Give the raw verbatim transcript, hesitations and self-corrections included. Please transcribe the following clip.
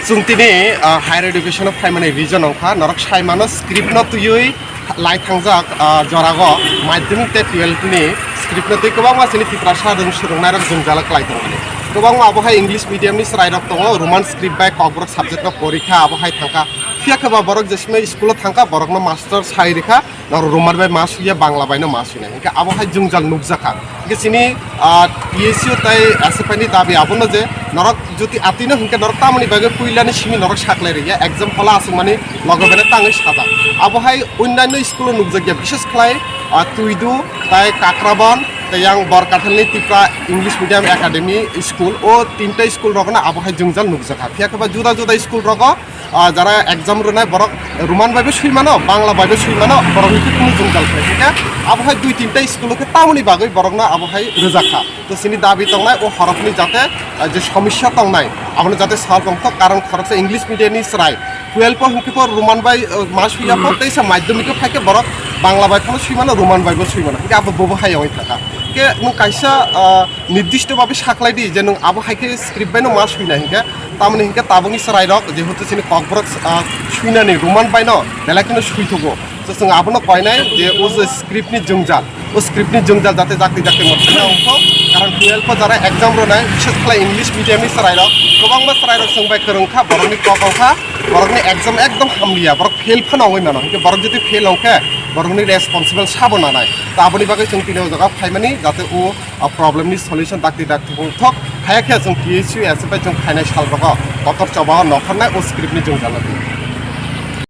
Chwng tini, ah, higher education o phaimani reason wngkha, norok saimano script no twiwi lai thangjak, ah, jorago madhyamik tei twelve ni script no twi kwbangma chini Tiprasa rwng swrwngnairok jwngjalo kwlai tongmani. Kwbangma abohai English medium ni chwrairok tongo, Roman script bai Kokborok subject no porikha, abohai thangkha. Phiya khe ba borok jesmai school o thangkha, borokno master sai rikha, norok Roman bai ma suya, Bangla bai no ma suinai. Hinkhe abohai jwngjal nukjakha. Hinkhe chini, ah, T S U tei S F I ni dabi abono je norok jodi atwino hinkhe norok tamoni bagwi puilani simi norok saklai rikya, exam hall o aswkmani loge bene tangwi sajak. Abohai onnanno school o nukjakya, bishes khlai, ah, Tuidu tei Kakraban tei yang Borkathal ni Tipra English Medium Academy school, o tinta school rokno abohai jwngjal nukjakha. Phiya khe ba juda juda school rogo ah, jara exam rwnai borok Roman bai bo sui mano, Bangla bai bo sui mano, borok ni kunu jwngjal khlai khe abohai dui tinta school khe tamoni bagwi borokno abohai rwjakha. To chini dabi tongnai o horokni jate, ah, je somosya tongnai abono jate solve wngthok, karon khoroksa English medium ni chwrai twelve o hinkhe pho Roman bai, ah, ma suya pho teisa madhyamik o phaikhe borok Bangla bai phano sui mano, Roman bai bo sui mano, hinkhe abo bobo hai wngwi thangkha. Hinkhe nwng kaisa, ah, nirdisto babe saklai di je nwng abo hai khe script bai no ma suina hinkhe, tamoni hinkhe tabukni chwrairok jehetu chini Kokborok, ah, suinani Roman bai no belai kheno suithogo. So chwng abono koinai je o je script ni jwngjal, o script ni jwngjal jate jakti jakti mothai na wngkho, karon twelve o jara exam rwnai, bishes khlai English medium ni chwrairok, kwbangma chwrairok chwng bai kwrwngkha, borokni kok wngkha, borokni exam ekdom hamliya, borok fail phano wngwi mano, hinkhe borok jodi fail wngkhe borokni responsible sabo nanai. To aboni bagwi chwng tini o jaga phaimani jate o ah, problem ni solution dakti dakti wngthok. Haya khe chwng T S U S F I chwng phainai sal rogo kotor choba o nokharnai o script ni jwngjal no.